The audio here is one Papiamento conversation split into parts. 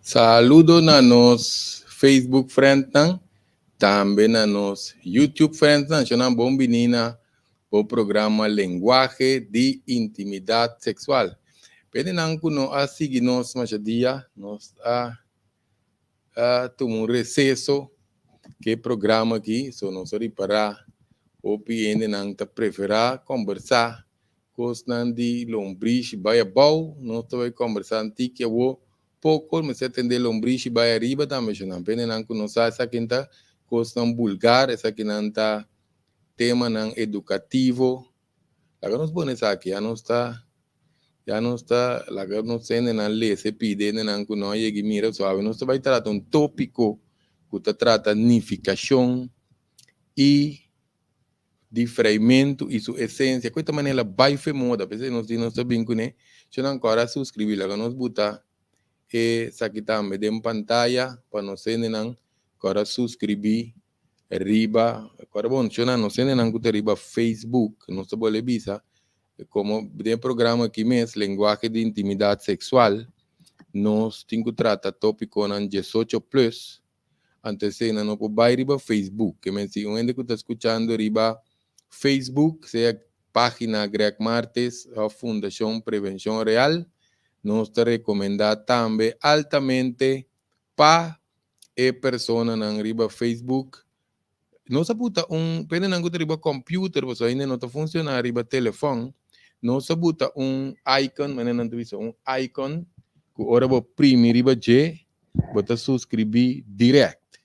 Saludo na nos Facebook friendnan, tambe na nos YouTube friendnan. Shonan bon bini na bo programa Lenguaje di Intimidad Sexual. Pendenan ku no a sigui nos masha dia, nos a a tuma un receso ke programa aki, so nos a ripará hopi hendenan ta preferá kombersá Kosnan di lombrishi bai abou, nos ta bai kombersá antiki awo poko, mester tende lombrishi bai ariba tambe shonnan. Pendenan ku no sa esakin ta kosnan bulgar, esakinan ta temanan edukativo. Laga nos pone esaki, ya nos ta ya nos ta laga nos hendenan lesa e pidi hendenan ku no a yega i mira suave. Nos ta bai trata un topiko ku ta trata nifikashon i di freimentu i su esensia ku e ta manera bai fe moda p'esei nos di nos ta bin kuné si nan kòrda a suskribí laga nos buta e esaki tambe den pantaya pa nos hendenan kòrda suskribí riba kòrda bon si nan nos hendenan ku ta riba Facebook nos ta bolbe bisa komo den e programa aki mes lenguahe di intimidat seksual nos tin ku trata topikonan diesocho plus. Anto esei nan no por bai riba Facebook. Ke men si un hende ku ta skuchando riba Facebook, sea página Greg Martes òf Fundashon Prevenshon Real, nos ta rekomendá tambe altamente pa e personanan riba Facebook. Nos a buta un, p'e nan ku ta riba kòmpiuter, pasobra ainda no ta funshoná riba telefòn, nos a buta un icon, manera nan ta bisa un icon, ku ora bo primi riba dje, bo ta suskribí dirèkt.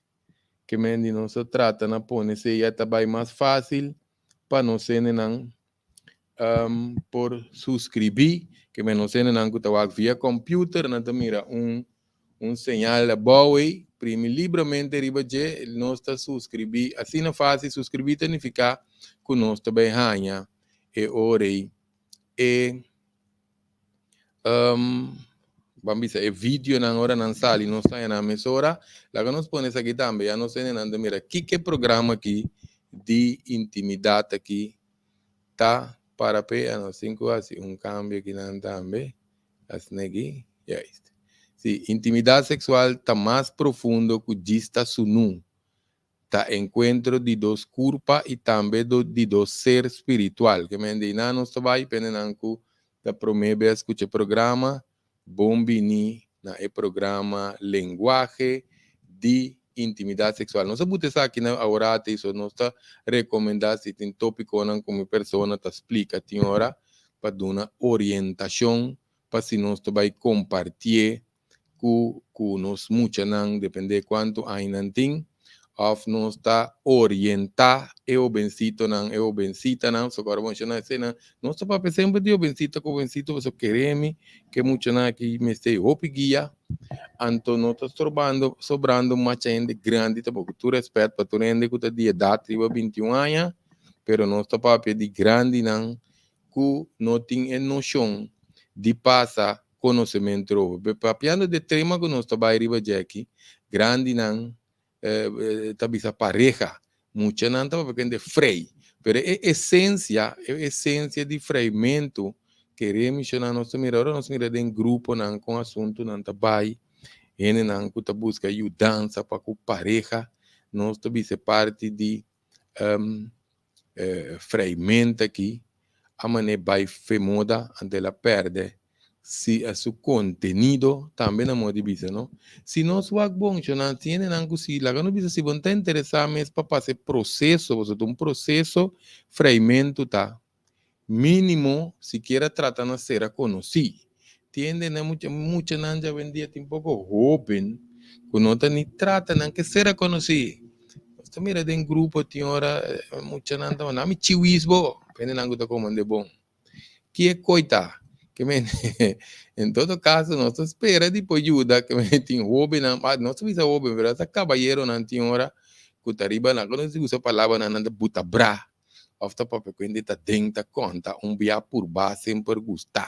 Ke men di nos a trata na pone esei ya ta bai mas fásil pa nos hendenan por suskribí. Ke men nos hendenan ku ta wak via kòmpiuter nan ta mira un un señal abou ei, primi libramente riba dje, nos ta suskribí. Asina fásil, suskribí ta nifiká ku nos ta bai haña e ora ei e Ban bisa e videonan ora nan sali nos ta haña nan mesora. Laga nos pone esaki tambe ya nos hendenan ta mira kiko e programa aki di intimidat aki ta para p'e. A nos tin ku hasi un kambio akinan tambe. Asina aki, juist. Si, intimidat seksual ta mas profundo ku djis ta sunú. Ta enkuentro di dos kurpa i tambe di dos ser spiritual. Ke men di nan nos ta bai pende nan ku ta promé bes skucha e programa, bon bini na e programa Lenguaje di Intimidat Seksual. Nos a buta esaki na aworata i so nos ta rekomendá si tin topikonan ku mi persona ta splika tin ora pa duna orientashon pa si nos ta bai kompartié ku ku nos muchanan, depende kuantu aña nan tin, òf nos ta orientá e hobensitonan, e hobensitanan, pasobra ora bo menshoná eseinan, nos ta papia semper di hobensita ku hobensito, pasobra kere mi ku e muchanan aki mester hopi guia, anto no ta strobando, sobrando macha hende grandi tampoko, ku tur rèspèt pa tur hende ku ta di edat riba bintiun aña, pero nos ta papia di grandinan ku no tin e noshon di pasa konosementu robo. Pero papiando di e tema ku nos ta bai riba dje aki, grandinan ta bisa pareha, muchanan ta papia kende frei. Pero e esensia, e esensia di freimentu kere mishoná nos ta mira ora nos mira den gruponan kon asuntunan ta bai, hendenan ku ta buska yudansa pa ku pareha, nos ta bisa e parti di freimento aki a manera bai fe moda anto el a perde si su contenido tambe na moda di bisa no. Si nos wak bon nan si hendenan ku si laga nos bisa si bo no ta interesa mes pa pasa e proceso pasobra ta un proceso freimento ta minimo sikiera trata na sera conoci. Tin hendenan mucha muchanan djawendia tin poko hoben ku no ta ni trata nan ke sera conoci. Nos ta mira den grupo tin ora muchanan ta manda ami chiwis bo, hendenan ku ta komende bon. Ki e koi ta? Ke men, en todo kaso nos ta spera di por yuda ke men tin hóbennan, ah, nos ta bisa hóben, pero esta kabayeronan tin ora ku ta riba nan, ku nos usa palabranan nan ta buta bra òf ta papia ku hende ta den ta konta un bia purba semper gusta.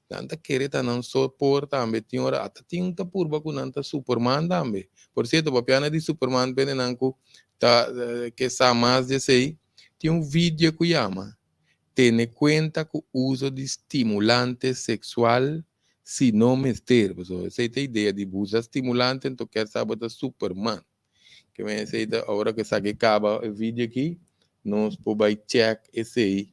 Nan ta kere ta nan so por tambe tin ora ata tin ta purba ku nan ta superman tambe. Por sierto papiando di superman pende nan ku ta ke sa mas di esei tin un video ku yama Tene kuenta ku uso di stimulante seksual si no mester. Pasobra esei ta idea di bo usa stimulante anto kier sa bo ta superman. Ke men esei ta ora ku esaki kaba e video aki nos por bai check esei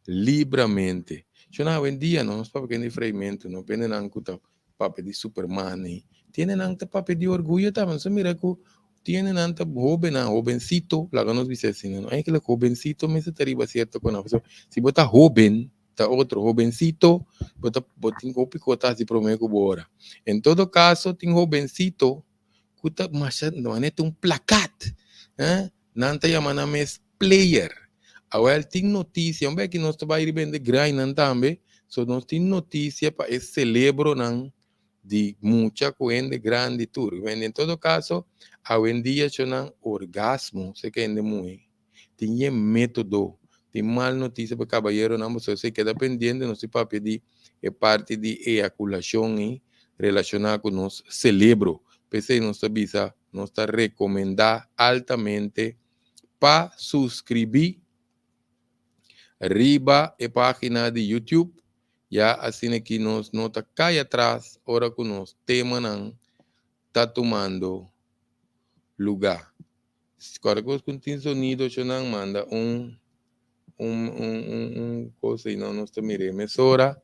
libramente. Shona awendia no nos papia di freimentu no pende nan ku ta papia di superman ei. Tiene nan ta papia di orguyo tambe. Nos a mira ku tiene nan ta hobennan, hobensito, laga nos bisa asina no. Eigenlijk hobensito mester ta riba sierto ku nan. Pasobra si bo ta hoben ta otro, hobensito bo ta bo tin hopi kos ta hasi prome ku bo ora. En todo kaso tin hobensito ku ta masha manera ta un plakat, eh. Nan ta yama nan mes player. Awel tin noticia, un beki nos ta bai riba hende grainan tambe, so nos tin noticia pa e celebronan di mucha cu hende grandi tur. En todo caso, awendia chonan orgasmo se ke hende muhe. Tin yen metodo. Tin mal noticia pa e cabayeronan, pasobra esey keda pendiente, nos tin papia di e parti di eyaculacion y relaciona cu nos celebro. P'esey nos ta bisa Nos ta rekomendá altamente pa suskribí riba e página di YouTube, ya asina ki nos no ta kai atras ora ku nos temanan ta tumando lugá. Kòrda ku ku tin sonido nan manda un un un un un kos ei no nos ta mir'é mesora.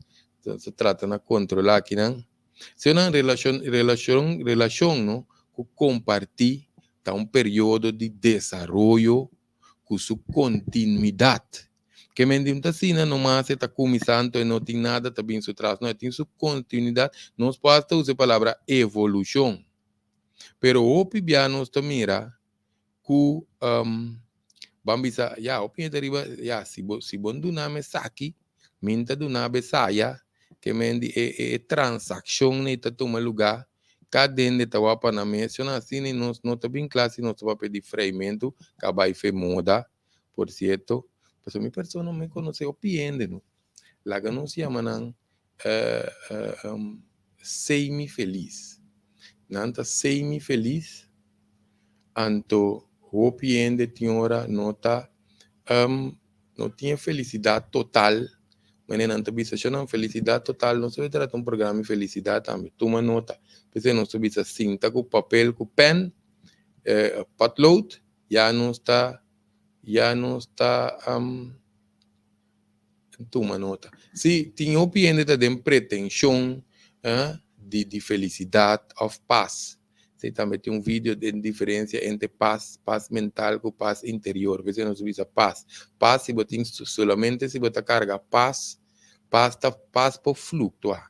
Nos ta trata na kontrolá akinan. Si nan relashon relashon relashon no ku kompartí ta un periodo di desaroyo ku su kontinuidat. Ke men di un ta asina nomas e ta kuminsá anto e no tin nada ta bin su tras. No, e tin su kontinuidat. Nos por hasta usa e palabra evolushon. Pero hopi bia nos ta mira ku ban bisa ya hopi hende riba ya si bo si bo duna mi esaki mi ta duna bo esaya ke men di e e transakshon ei ta tuma lugá kada hende ta wak pa nan mes shon asina i nos no ta bin kla si nos ta papia di freimentu ka bai fe moda por sierto pasobra mi persona mi konosé hopi hende no laga nos yama nan semi felis. Nan ta semi felis, anto hopi hende tin ora no ta no tin e felisidat total. Manera nan ta bisa sho nan felisidat total no ta trata un programa di felisidat tambe. Tuma nota. P'esei nos ta bisa sinta ku papel ku pen, potlood, ya nos ta ya nos ta Tuma nota. Si, tin hopi hende ta den pretenshon di di felisidat òf pas. Si tambe tin un video den diferensia entre pas, pas mental ku pas interior. P'esei nos ta bisa pas. Pas si bo tin solamente si bo ta karga pas, pas ta pas por fluktua.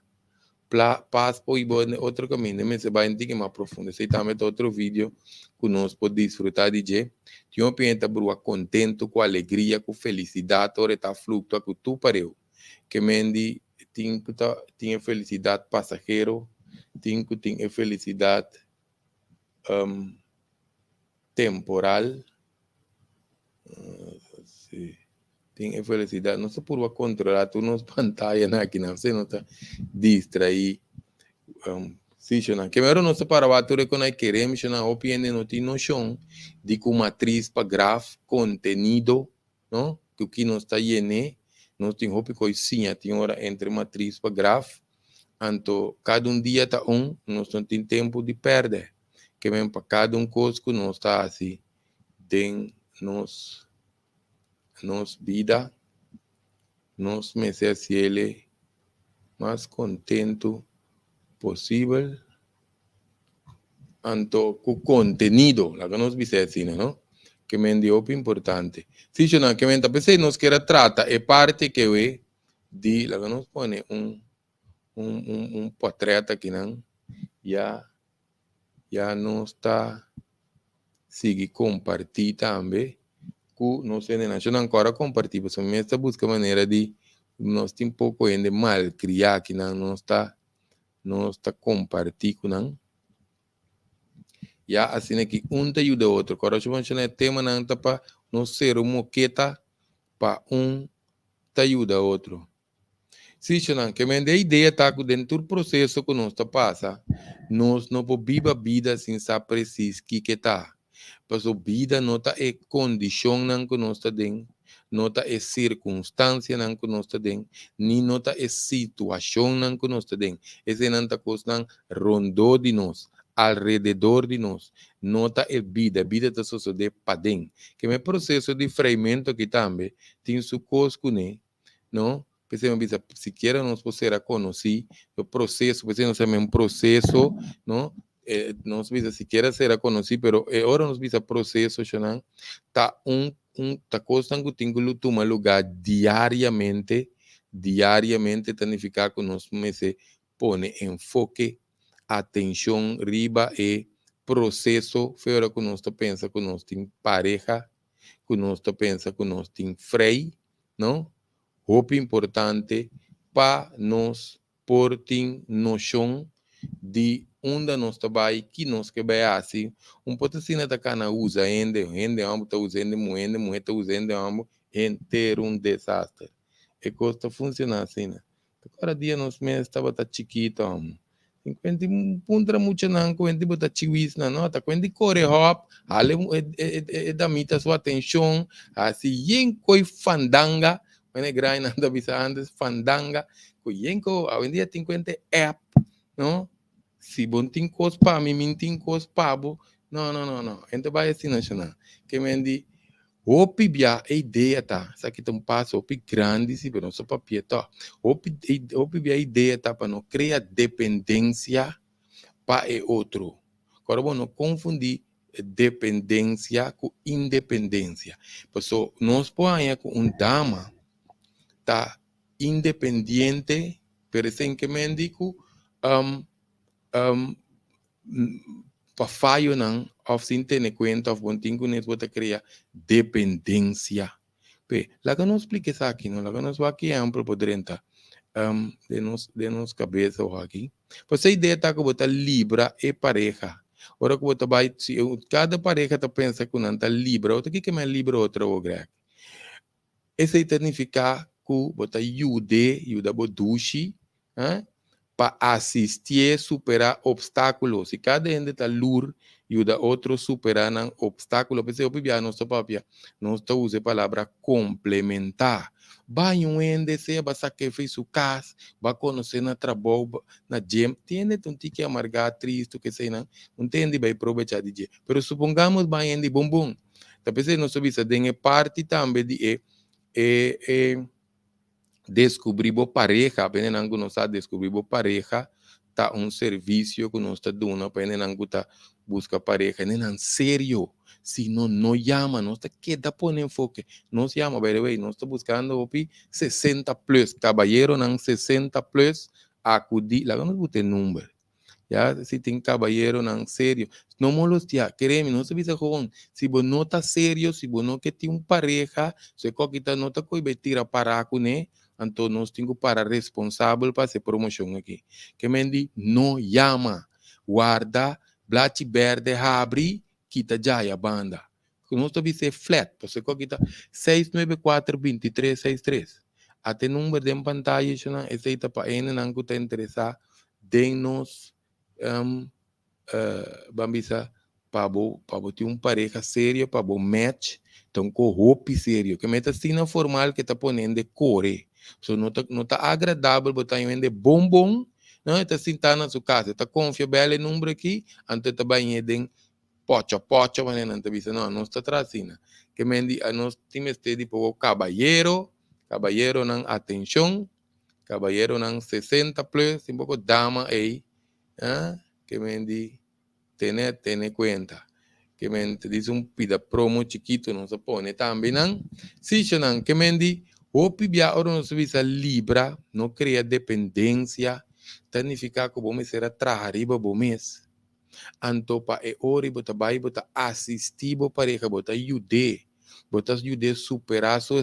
Pla pas por hiba na otro kaminda mester bai un tiki mas profundo. Esei tambe ta otro video ku nos por disfrutá di dje. Tin hopi hende ta brua kontentu, ku alegria, ku felisidat ora e ta fluktua ku tur pareu. Ke men di tin ku ta tin e felisidat pasahero, tin ku tin e felisidat temporal. Sí. Tin e felisidat. Nos ta purba kontrolá tur nos pantayanan aki nan, asina nos ta distraí. Sí, shonnan. Primero nos ta para wak tur e ku nan kere menshoná. Hopi hende no tin noshon di ku matris pa graf kontenido, no? Ku ki nos ta yené. Nos tin hopi kos siña tin ora entre matris pa graf. Anto kada un dia ta un, nos no tin tempu di pèrdè. Ke men pa kada un kos ku nos ta hasi den nos nos bida, nos mester hasiel mas kontentu posibel, anto ku kontenido, laga nos bisa asina, no? Ke men di hopi importante. Si shonnan, ke men ta p'esei nos kier a trata e parti ke we di, laga nos pone un un un un potret akinan, ya Ya nos ta sigui kompartí tambe ku nos hendenan. Shon nan kòrda kompartí pasobra mi mes ta buska manera di Nos tin poko hende malkriá akinan nos ta nos ta kompartí ku nan. Ya asina ki un ta yuda otro. Kòrda ku menshoná e temanan ta pa nos ser un moketa pa un ta yuda otro. Sí, shonnan, ke men de idea ta ku den tur proseso ku nos ta pasa, nos no por biba bida sin sa presis kiko ta. Paso bida no ta e kondishonnan ku nos ta den, no ta e sirkunstansianan ku nos ta den, ni no ta e situashonnan ku nos ta den. Eseinan ta kosnan rondó di nos, alrededor di nos. No ta e bida, bida ta sosodé paden. Ke men proseso di freimentu aki tambe tin su kos kuné, no? P'esei mi bisa, sikiera nos por sera konosí, e proseso, p'esei nos yama un proseso, no? E, nos bisa sikiera sera konosí, pero e ora nos bisa proseso, shonan, ta un, un, ta kosnan ku tin ku tuma lugá diariamente, diariamente ta nifiká ku nos mester pone enfoke, atenshon riba e proseso, fe ora ku nos ta pensa ku nos tin pareha, ku nos ta pensa ku nos tin frei, no? Hopi importante pa nos por tin noshon di unda nos ta bai, ki nos ke bai hasi. Un por ta asina ta kana usa hende, hende hòmber ta usa hende muhé, hende muhé ta usa hende hòmber, henter un desaster. E kos ta funshoná asina. Ta kòrda dia nos mes tabata chikito amo. Tin kuenti puntra muchanan kuenti bo ta chiwisnan no ta kuenti kore hòp hala e damita su atenshon hasi yen koi fandanga wene e grainan ta bisa antes fandanga ku yen ko awendia tin kuenti app no si bo tin kos pa mi mi tin kos pa bo no no no no hende bai asina shona ke men di Hopi bia e idea ta, esaki ta un paso hopi grandi si, pero nos ta papia tòg. Hopi hopi bia e idea ta pa no krea dependensia pa e otro. Kòrda bo no konfundí dependensia ku independensia. Paso nos por haña ku un dama ta independiente, pero esei ke men di ku pa fayonan òf sin tene kuenta òf bon tin ku nes bo ta krea dependensia. P'e, laga nos splika esaki no, laga nos wak ki ehèmpel por drenta den nos den nos kabesa wak aki. Pues e idea ta ku bo ta libra e pareha. Ora ku bo ta bai si kada pareha ta pensa ku nan ta libra otro, kiko men libra otro awor Greg? Esei ta nifiká ku bo ta yud'é, yuda bo dushi, pa asistié superá opstákulo. Si kada hende ta lur yuda otro superá nan opstákulo, p'esei hopi biaha nos ta papia, nos ta usa e palabra komplementá. Bai un hende sea ba sak'é fei su kas, ba konosé na trabou, na djem, tin hende ta un tiki amargá, tristu, keseinan, un ta hende bai probechá di dje. Pero supongamos bai hende bon bon. Ta p'esei nos ta bisa den e parti tambe di e e e deskubrí bo pareha, pa hendenan ku no sa deskubrí bo pareha ta un servisio ku nos ta duna pa hendenan ku ta buska pareha, hendenan serio, si no no yama, nos ta keda pone enfoke, nos yama, by the way, nos ta buskando hopi 60 plus, kabayeronan 60 plus akudí, laga nos buta e number. Ya, si tin kabayeronan serio. No molestia, keremi, nos ta bisa gewoon, si bo no ta serio, si bo no ke tin un pareha, su e kokita no ta koe bai tira para kuné, anto nos tin ku para responsabel pa hasi e promoshon aki. Ke men di, no yama. Warda blachi berde habri, kita djaya banda. Nos ta bisa e flat, pasobra e kokita 694 23 63. Ata e number den pantaya eshonan, esei ta pa hendenan ku ta interesá den nos ban bisa pa bo pa bo tin un pareha serio pa bo match ta un ko hopi serio ke meta asina formal ke ta pone hende kore so no ta no ta agradabel bo ta haña un hende bon bon no e ta sinta na su kas e ta konfia bel e number aki anto e ta bai ñe den pocho pocho manera nan ta bisa no nos ta traha asina ke men di anos tin mester di poko kabayero kabayeronan atenshon. Caballeronan 60 plus, tin poco dama ey, ah, ke men di tene, tene cuenta. Ke men te dice un pida promo chikito nos a pone tambe nan. Si, shonan, ke men di hopi bia ora nos a bisa libra, no crea dependencia, ta nifica cu bo mester a traha riba bo mes. Anto pa e ora bo ta bay bo ta asisti bo pareha, bo ta yud'é. Bo ta yud'é superá su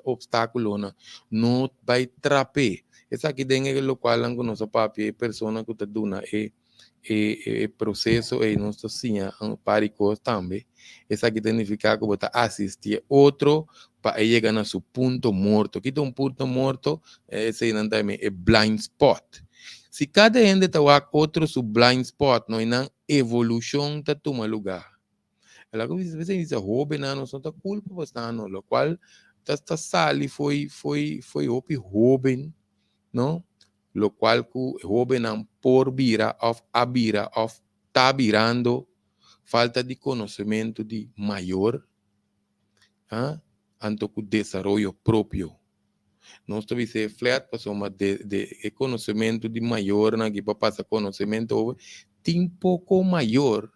opstákulonan. No bai trap'é. Esaki den e lokualnan ku nos a papia, e persona ku ta duna e e proseso ei nos ta siña un par di kos tambe. Esaki ta nifiká ku bo ta asistí e otro pa e yega na su punto morto. Ki ta un punto morto? Esei nan ta yama e blind spot. Si kada hende ta wak otro su blind spot, no einan evolushon ta tuma lugá. El a bisa p'esei bisa hóbennan nos no ta kulpa bosnan no, lokual ta ta sali fo'i fo'i fo'i hopi hóben no, lokual ku e hóbennan por bira òf a bira òf ta birando falta di konosementu di mayor, ah, anto ku desaroyo propio. Nos ta bisa e flat pasobra de de e konosementu di mayornan aki pa pasa konosementu over tin poko mayor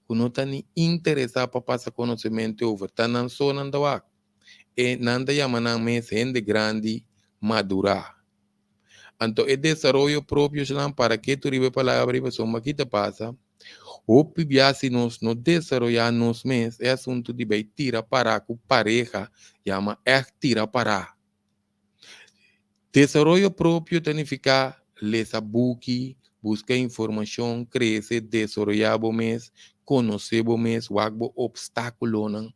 ku no ta ni interesá pa pasa konosementu over, ta nan so nan ta wak. E nan ta yama nan mes hende grandi madurá. Anto e desaroyo propio nan para ke tur riba e palabra ei pasobra ki ta pasa? Hopi bia si nos no desaroyá nos mes e asuntu di bai tira pará ku pareha yama ègt tira pará. Desaroyo propio ta nifiká lesa buki, buska informashon, krese, desaroyá bo mes, konosé bo mes, wak bo opstákulonan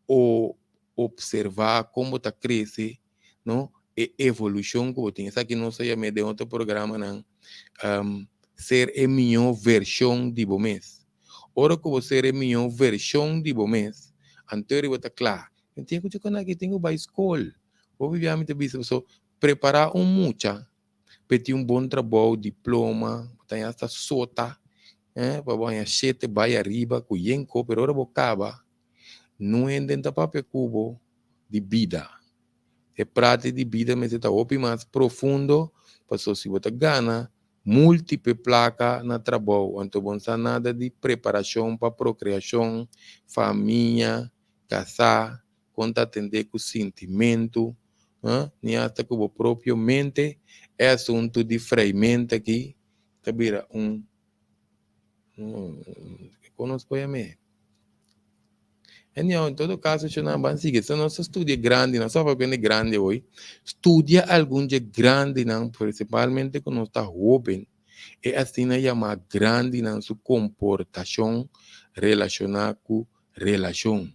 o opservá kon bo ta krese, no, e evolushon ku bo tin. Esaki nos a yam'é den otro programanan ser e mihó vershon di bo mes. Ora ku bo ser e mihó vershon di bo mes, anto riba ta kla. Mi tin ku chikon aki tin ku bai skol. Hopi bia mi ta bisa paso prepará un mucha pa e tin un bon trabou, diploma, bo ta haña hasta sota, eh, pa bo haña shete bai ariba ku yen ko, pero ora bo kaba, no hende ta papia ku bo di bida. E prati di bida mester ta hopi mas profundo, paso si bo ta gana múltiple plaka na trabou, anto bo no sa nada di preparashon pa prokreashon, famia, kasá, kon ta atendé ku sintimentu, ni asta ku bo propio mente, e asuntu di freimenta aki ta bira un, kon nos por yam'é? Anyhow, en todo kaso, shownan ban sigui. So nos ta studia grandinan, nos ta papia di grandi hoy. Studia algun dje grandinan, prinsipalmente ku nos ta hóben, e asina yamá grandinan su komportashon relashoná ku relashon.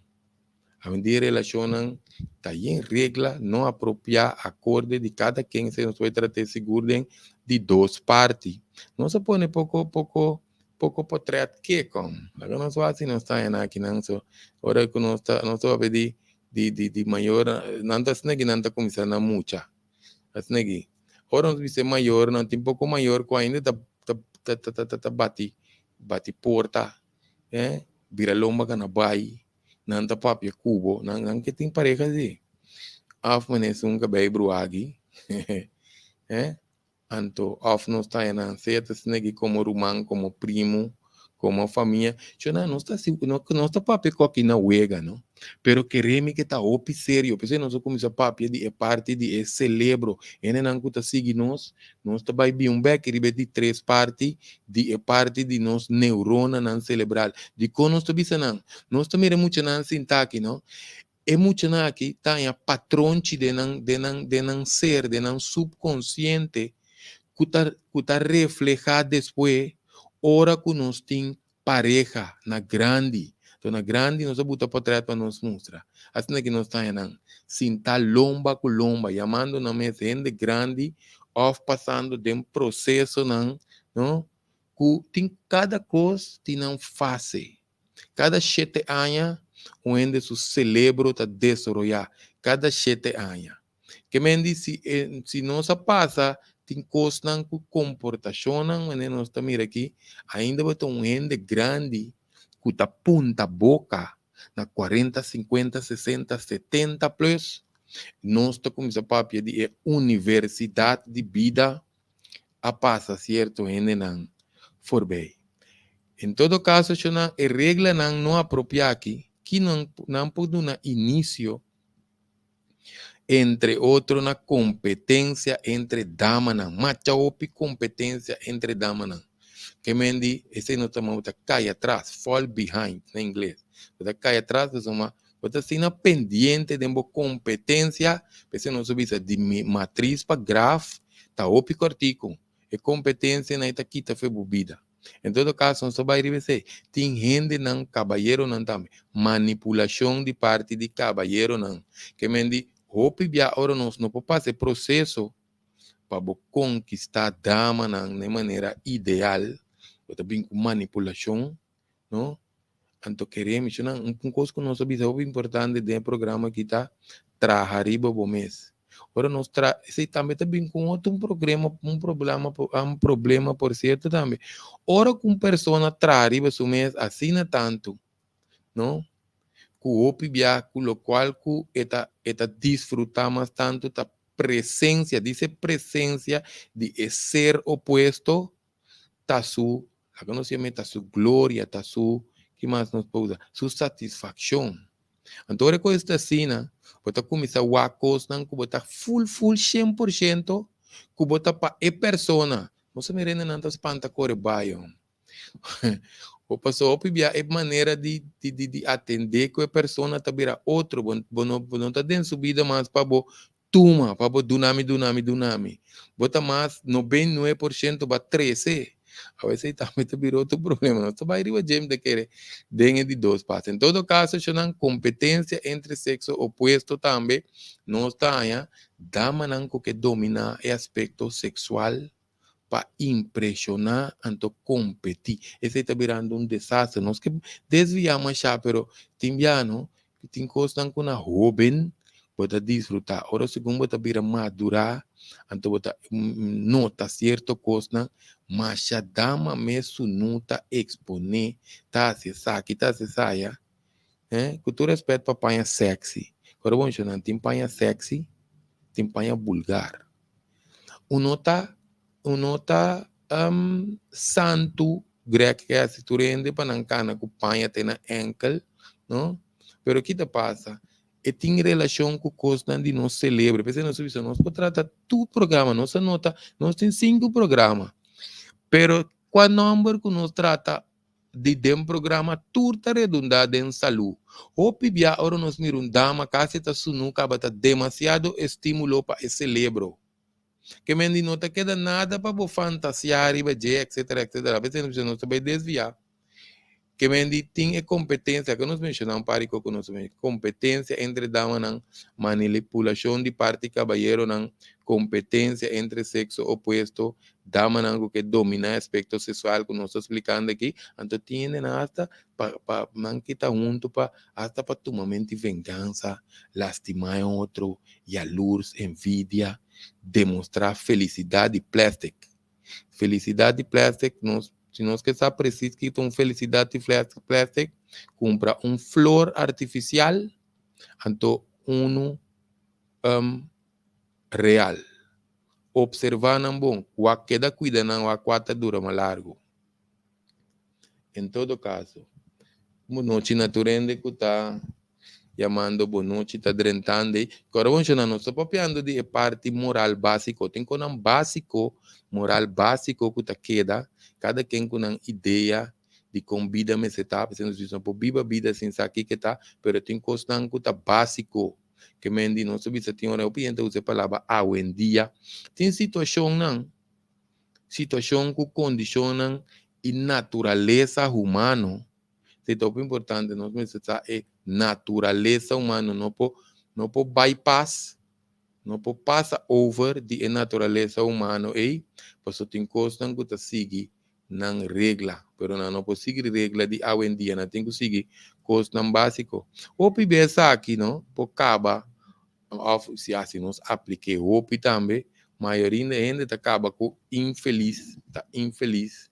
Awendia relashonnan ta yen regla no apropiá akorde di kada ken se nos por trata sigur den di dos parti. Nos a pone poko poko poko potret kekon. Laga nos wak si nos ta haña nan akinan so ora ku nos ta nos ta papia di di di di mayor nan ta asina ki nan ta kuminsá na mucha asina ki ora nos bisa e mayornan tin poko mayor ku ainda ta ta ta ta ta bati bati porta. Eh, bira lomba ka na bai, nan ta papia ku bo, nan nan ke tin pareha si. Af manera esun ka bai bruagi, eh, anto of nos ta haña nan sea ta asina aki komo ruman, komo primu, komo famia. Sho nan nos ta hasi, nos ta papia ku aki na wega no, pero kere mi ke ta hopi serio, p'esei nos a kuminsá papia di e parti di e selebro, hendenan ku ta sigui nos, Nos ta bai bin un bek riba e di tres parti di e parti di nos neuronanan celebral. Dikon nos ta bisa nan? Nos ta mira e muchanan sinta aki, no? E muchanan aki ta haña patronchi den nan, den nan, den nan ser, den nan subkonsiente ku ta, ku ta reflehá despues ora ku nos tin pareha na grandi. Enton na grandi nos a buta potret pa nos mustra. Asina ki nos ta haña nan sintá lomba ku lomba, yamando nan mes hende grandi òf pasando den prosesonan, no, ku tin kada kos tin nan fase. Kada shete aña un hende su selebro ta desaroyá, kada shete aña. Ke men di si e si nos a pasa tin kosnan ku komportashonnan manera nos ta mira aki, ainda bo ta un hende grandi ku ta punta boka na kuarenta, sinkuenta, sesenta, setenta plus, nos ta kuminsá papia di e universidat di bida a pasa sierto hendenan forbei. En todo kaso, shonnan, e reglanan no apropiá aki, ki nan nan por duna inisio Entre otro na kompetensia entre damanan. Macha hopi kompetensia entre damanan. Ke men di esei no ta ta kai atras, fall behind na ingles. Bo ta kai atras pasobra Bo ta asina pendiente den bo kompetensia, p'esei nos a bisa di matris pa graf ta hopi kòrtiku. E kompetensianan ei ta kita fe bo bida. En todo kaso nos ta bai riba esei. Tin hendenan, kabayeronan tambe, manipulashon di parti di kabayeronan. Ke men di hopi bia ora nos no por pasa e proseso pa bo konkistá damanan na e manera ideal, bo ta bin ku manipulashon, no? Anto kere mi shonnan, un kos ku nos a bisa hopi importante den e programa aki ta traha riba bo mes. Ora nos tra, esei tambe ta bin ku un otro progrema, un problema, un problema por sierto tambe. Ora ku un persona traha riba su mes asina tantu, no? Ku hopi bia ku lokual ku e ta e ta disfrutá mas tantu ta presensia, dice presensia di e ser opuesto ta su, laga nos yam'é ta su gloria, ta su, ki mas nos por usa? Su satisfakshon. Anto ora ku esta asina, bo ta kuminsá wak kosnan ku bo ta ful ful 100% ku bo ta pa e persona. Nos a mira hendenan ta spanta kore bai. Bo pasobra hopi bia e manera di di di di atendé ku e persona ta bira otro. Bo bo no bo no ta den su bida mas pa bo tuma, pa bo duna mi, duna mi, duna mi. Bo ta mas 99% bo a trese. Awe esei tambe ta bira otro problema. Nos ta bai riba dje mi ta kere den e di dos pas. En todo kaso, shownan, kompetensia entre sekso opuesto tambe nos ta haña damanan ku ke dominá e aspekto seksual pa impreshoná anto kompetí. Esei ta birando un desaster. Nos ke desviá mashá, pero tin bia no, tin kosnan ku na hóben bo ta disfrutá. Ora segun bo ta bira madurá, anto bo ta nota sierto kosnan, masha dama mes sunú ta eksponé, ta hasi esaki, ta hasi esaya. Ku tur rèspèt pa paña sèksi. Ora bo menshoná tin paña sèksi, tin paña bulgar. Un no ta un no ta santu grek ke hasi tur hende pa nan kana ku paña te na enkel no pero ki ta pasa e tin relashon ku kosnan di nos selebre p'esei nos a bisa nos por trata tur programa nos a nota nos tin sinku programa pero kua nòmber ku nos trata di den programa tur ta redundá den salú. Hopi bia ora nos mira un dama kasi ta sunú kaba ta demasiado estímulo pa e selebro. Ke men di no ta keda nada pa bo fantasiá riba dje etcetera etcetera. P'esei nos bisa nos ta bai desviá. Ke men di tin e kompetensia ke nos menshoná un par di kos ku nos kompetensia entre damanan, manipulashon di parti kabayeronan, kompetensia entre sekso opuesto, Damanan ku ke dominá e aspekto seksual ku nos ta splikando aki, anto tin hendenan asta pa pa nan kita huntu pa asta pa tumamento di vengansa, lastimá e otro, yalurs, envidia, demostrá felisidat di plèstik. Felisidat di plèstik, nos si nos ke sa presis kiko ta un felisidat di plèstik, kumpra un flor artifisial anto unu real. Observá nan bon, wak keda kuida nan wak kua ta dura mas largu. En todo kaso, bonochi na tur hende ku ta yamando bonochi ta drentando ei. Kòrda bon shona, nos ta papiando di e parti moral básiko. Tin konan básiko, moral básiko ku ta keda, kada ken ku nan idea di kon bida mester ta. P'esei nos bisa no por biba bida sin sa kiko ta, pero tin kosnan ku ta básiko. Ke men di nos ta bisa tin ora hopi hende ta usa e palabra awendia. Tin situashonnan, situashon ku kondishonnan i naturalesa humano. Esei ta hopi importante, nos mester sa e naturalesa humano, no por no por bypass, no por pasa over di e naturalesa humano ei, pasobra tin kosnan ku ta sigui nan regla, pero nan no por sigui regla di awendia, nan tin ku sigui kosnan básiko. Hopi bes aki no por kaba òf si asi nos aplik'é hopi tambe, mayoria di hende ta kaba ku infelis, ta infelis,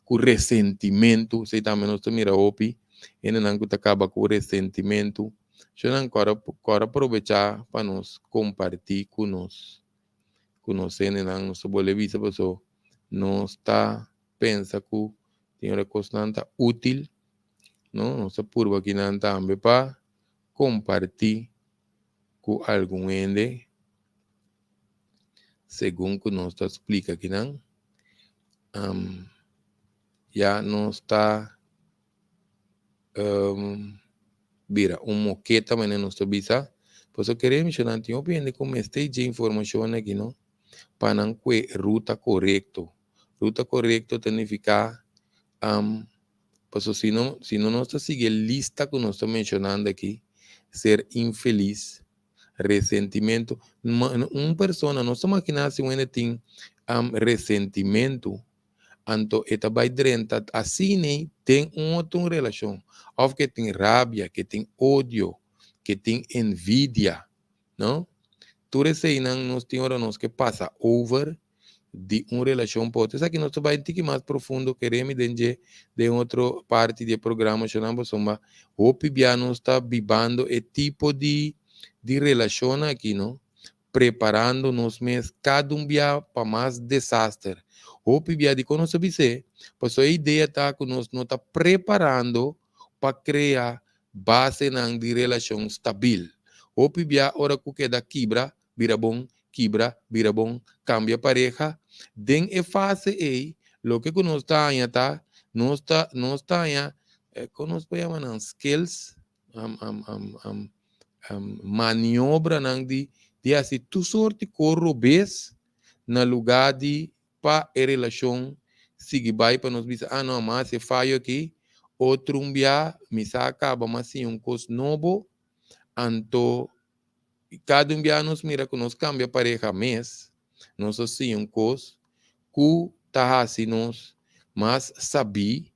ku resentimentu, esei tambe nos ta mira hopi, hendenan ku ta kaba ku resentimentu. So nan kòrda kòrda probechá pa nos kompartí ku nos ku nos hendenan, nos ta bolbe bisa paso nos ta pensa ku tin ora kosnan ta útil, no? Nos ta purba kinan tambe pa kompartí ku algun hende segun ku nos ta splika kinan. Ya nos ta. Bira un moketa manera nos ta bisa. Pasobra kere menshoná tin hopi hende ku mester dje informashon aki no pa nan kue ruta korekto. Ruta korekto ta nifiká pasobra si no si no nos ta sigui e lista ku nos ta menshonando aki, ser infelis, resentimentu. Un persona nos ta maginá si un hende tin resentimentu anto e ta bai drenta asina den un otro relashon òf ke tin rabia, ke tin odio, ke tin envidia, no? Tur eseinan nos tin ora nos ke pasa over di un relashon pa otro. Esaki nos ta bai un tiki mas profundo keremi den dje den otro parti di e programa shonnan pasobra hopi bia nos ta bibando e tipo di di relashon aki, no? Preparando nos mes kada un bia pa mas desaster. Hopi bia dikon nos ta bis'é? Pasobra e idea ta ku nos no ta preparando pa krea basenan di relashon stabil. Hopi bia ora ku keda kibra, bira bon, kibra, bira bon, kambia pareha. Den e fase ei, loke ku nos ta haña ta, nos ta nos ta haña, kon nos por yama nan, skills? Maniobranan di di hasi tur sorti kos robes na lugá di pa e relashon sigui bai pa nos bisa, ah no, m'a hasi e fayo aki, otro un bia mi sa a kaba, m'a siña un kos nobo, anto kada un bia nos mira ku nos kambia pareha mes, nos a siña un kos ku ta hasi nos mas sabí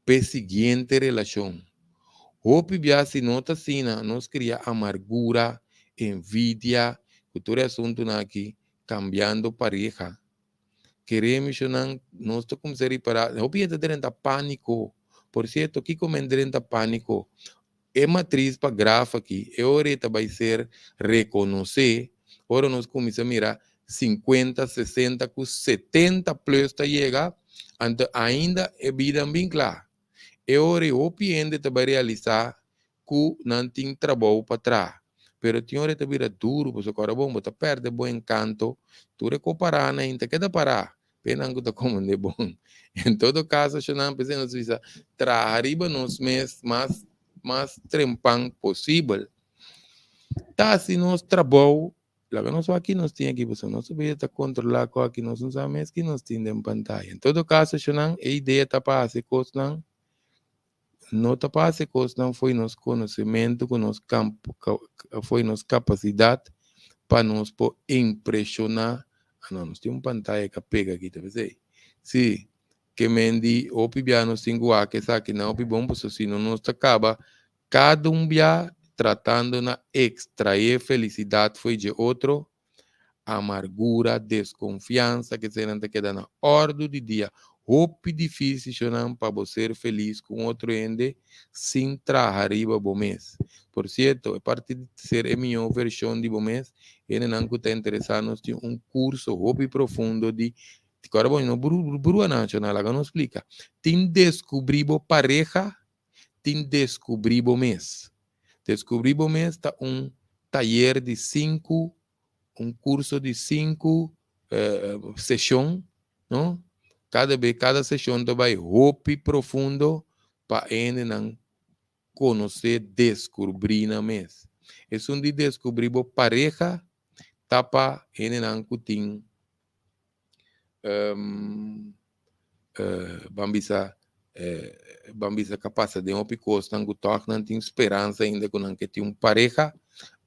p'e siguiente relashon. Hopi bia si no ta asina, nos kria amargura, envidia, ku tur e asuntunan aki kambiando pareha. Kere mishonnan nos ta kuminsá ripará, hopi hende ta drenta pániko. Por sierto, kiko men drenta pániko? E matris pa graf aki, e ora ei ta bai ser rekonosé ora nos kuminsá mira sinkuenta, sesenta ku setenta plus ta yega, anto ainda e bida no bin kla. E ora ei hopi hende ta bai realisá ku nan tin trabou pa traha. Pero tin ora e ta bira duru pasobra kòrda bon bo ta pèrdè bo enkanto, tur e kopará nan ta keda pará. Penan ku ta komende bon. En todo kaso, shonnan p'esei nos bisa traha riba nos mes mas mas trempan posibel. Ta hasi nos trabou, laga nos wak ki nos tin aki pasobra nos ta bira ta kontrolá ku aki nos no sa mes ki nos tin den pantaya. En todo kaso, shonnan, e idea ta pa hasi kosnan, no ta pa hasi kosnan fo'i nos konosementu ku nos fo'i nos kapasidat pa nos por impreshoná. Ah no, nos tin un pantaya ka pega aki ta p'esei. Sí, ke men di hopi bia nos tin ku wak esakinan hopi bon pasobra si no nos ta kaba kada un bia tratando na ekstraé felisidat fo'i dje otro. Amargura, deskonfiansa, keseinan ta keda na òrdu di dia. Hopi difísil shonnan pa bo ser felis ku un otro hende sin traha riba bo mes. Por sierto, e parti di ser e mihó vershon di bo mes, hendenan ku ta interesá nos tin un kurso hopi profundo di Kòrda bo no brua nan shonnan, laga nos splika. Tin deskubrí bo pareha, tin deskubrí bo mes. Deskubrí bo mes ta un tayer di sinku, un kurso di sinku seshon, no? Kada be, kada seshon ta bai hopi profundo pa e hendenan konosé, deskubrí nan mes. Esun di deskubrí bo pareha ta pa hendenan ku tin Ban bisa ban bisa ka pasa den hopi kosnan ku tòg nan tin speransa ainda ku nan ke tin un pareha,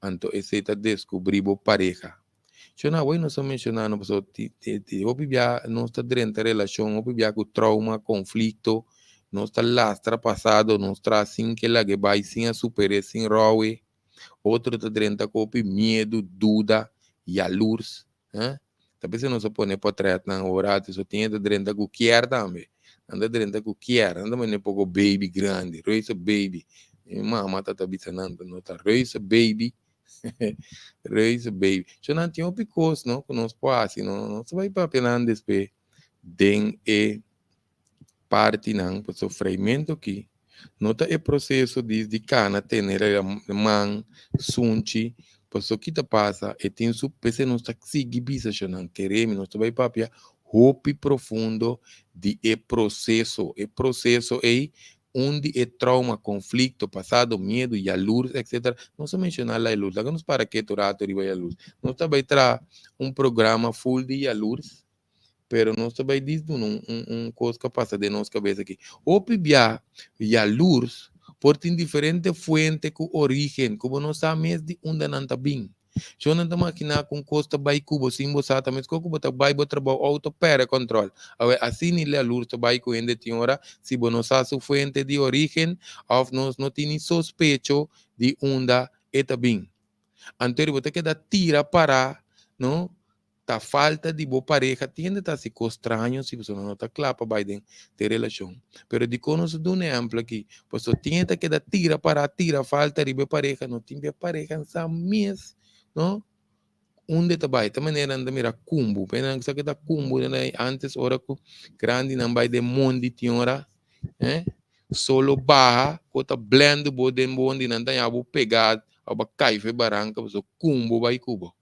anto esei ta deskubrí bo pareha. Shona awor nos a menshoná no pasobra ti hopi bia nos ta drenta relashon, hopi bia ku trauma, konflikto, nos ta lastra pasado nos tras sin ke lag'e bai, sin a super'é, sin ròw'e. Otro ta drenta ku hopi miedu, duda, yalurs. Eh? Ta p'esei nos a pone potretnan ora so tin e ta drenta ku kier tambe. Nan ta drenta ku kier, nan ta pone poko baby grandi, reuze baby. Mi mama ta ta bisa nan, no ta reuze baby, reuze baby. So nan tin hopi kos no ku nos por hasi, no nos ta bai papia nan despues den e partinan, pasobra freimento aki no ta e proseso di di kana tene man, sunchi, pasobra ki ta pasa e tin su p'esei nos ta sigui bisa shonnan kere mi nos ta bai papia hopi profundo di e proseso, e proseso ei Un di e trauma, konflikto, pasado, miedu, yalurs, etc. Nos a menshoná la yalurs. Laga nos para ketu rato riba yalurs. Nos ta bai traha un programa full di yalurs, pero nos ta bai dis duna un un un kos ku a pasa den nos kabes aki. Hopi bia yalurs por tin diferente fuente ku orígen ku bo no sa mes di unda nan ta bin. Shon nan ta makiná ku un kos ta bai ku bo sin bo sa, ta meskos ku bo ta bai bo trabou outo pèrdè kòntròl. Awe, asina i lur ta bai ku hende tin ora si bo no sa su fuente di orígen òf nos no tin ni sospecho di unda e ta bin. Anto bo ta keda tira pará, no? Ta falta di bo pareha. Tin hende ta hasi kos straño si pasobra no ta kla pa bai den den relashon. Pero dikon nos ta duna ehèmpel aki? Pasobra tin hende ta keda tira pará, tira falta riba e pareha, no tin e pareha sa mes, no? Unda e ta bai. Ta manera nan ta mira kumbu. P'e nan sa ke ta kumbu antes ora ku grandinan bai den mondi tin ora, eh, solo baha ku ta blèndu bo den mondi nan ta haña bo pegá òf bo a kai for e baranka pasobra kumbu bai ku bo.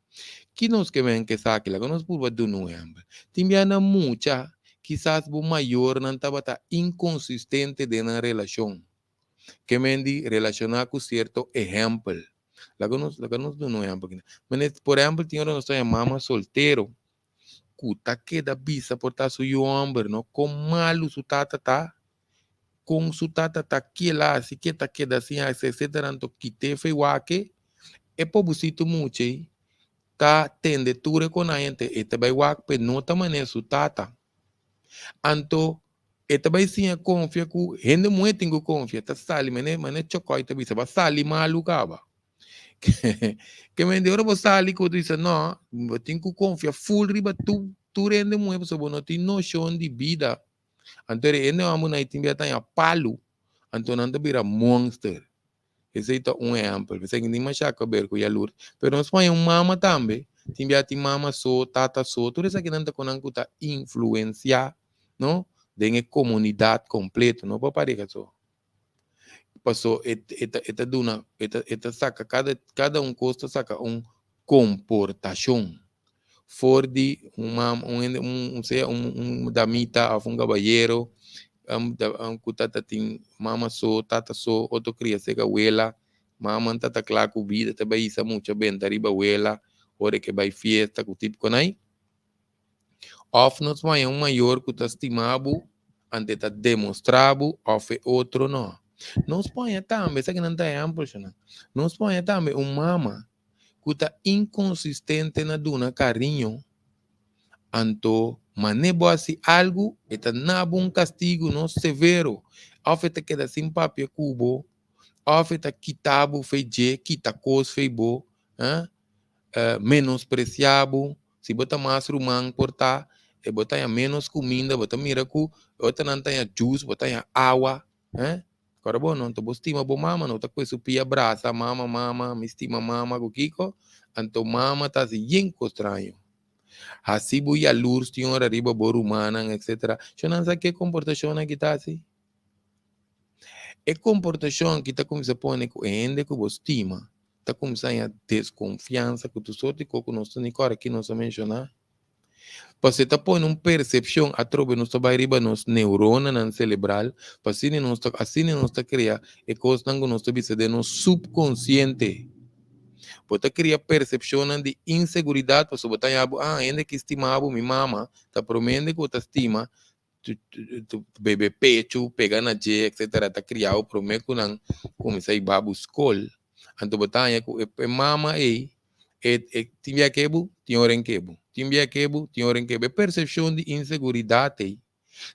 Ki nos ke men ke esaki? Laga nos purba duna un ehèmpel. Tin bia na mucha, kisas bo mayornan tabata inkonsistente den nan relashon. Ke men di relashoná ku sierto ehèmpel. Laga nos laga nos duna un ehèmpel aki. Mane, por ehèmpel, tin ora nos ta haña mama soltero ku ta keda bisa por ta su yu hòmber, no, kon malu su tata ta, kon su tata ta kela hasi, ke ta keda sin hasi, etcetera. Anto kit'é fe wak-e, e pobrecito mucha ei ta tende tur e konai ante e ta bai wak p'e no ta manera su tata. Anto e ta bai siña konfia ku hende muhé tin ku konfia, ta sali manera manera Chokòi ta bisa, bo a sali malu kaba. Ke men di ora bo sali ku bo ta bisa no, bo tin ku konfia ful riba tur tur hende muhé pasobra bo no tin noshon di bida. Anto e hende hòmber nan tin bia ta haña palu, anto nan ta bira monster. Esei ta un ehèmpel. P'esei tin masha kaber ku yalur. Pero nos por haña un mama tambe. Tin bia tin mama so, tata so. Tur esakinan ta konan ku ta influensiá, no, den e komunidat kompleto, no pa pareha so. Paso e e ta e ta duna e ta e ta saka kada kada un kos ta saka un komportashon for di un mama un hende un sea un un damita òf un kabayero ku ta ta tin mama so tata so otro kria seka wela mama ta ta kla ku bida ta bai hisa mucha benta riba wela ora ke bai fiesta ku tipo konai òf nos haña un mayor ku ta stima bo ante ta demostrá bo òf e otro no nos por haña tambe esaki nan ta ehèmpel shona nos por haña tambe un mama ku ta inkonsistente na duna kariño, anto man'é bo hasi algu, e ta na bo un kastigu no severo, òf e ta keda sin papia ku bo, òf e ta kita bo fei dje, kita kos fei bo, menospresiá bo. Si bo ta mas ruman por ta, e bo ta haña ménos kuminda, bo ta mira ku e otronan ta haña jus, bo ta haña awa. Eh? Kora bo no, anto bo stima bo mama, no ta kue su pia brasa, mama, mama, mi stima mama ku kiko? Anto mama ta hasi yen kos straño. Hasi bo yalurs tin ora riba bo rumannan, etcetera. Sho nan sa ke komportashonnan ki ta hasi? E komportashon ki ta kuminsá pone ku e hende ku bo stima ta kuminsá haña deskonfiansa ku tur sorti kos ku nos ta ni kòrda ki nos a menshoná. Pasobra e ta pone un persepshon atrobe nos ta bai riba nos neuronanan selebral, pa asina nos ta asina nos ta krea e kosnan ku nos ta bisa den nos supkonsiente. Bo ta kria persepshonnan di inseguridat pasobra bo ta haña bo, ah, hende ki stima bo, mi mama ta promé hende ku bo ta stima, bebe pechu, pega na dje, etcetera, ta kria bo promé ku nan kuminsá hiba bo skol. Anto bo ta haña ku e mama ei e e tin bia ke bo, tin ora en ke bo, tin bia ke bo, tin ora en ke bo. E persepshon di inseguridat ei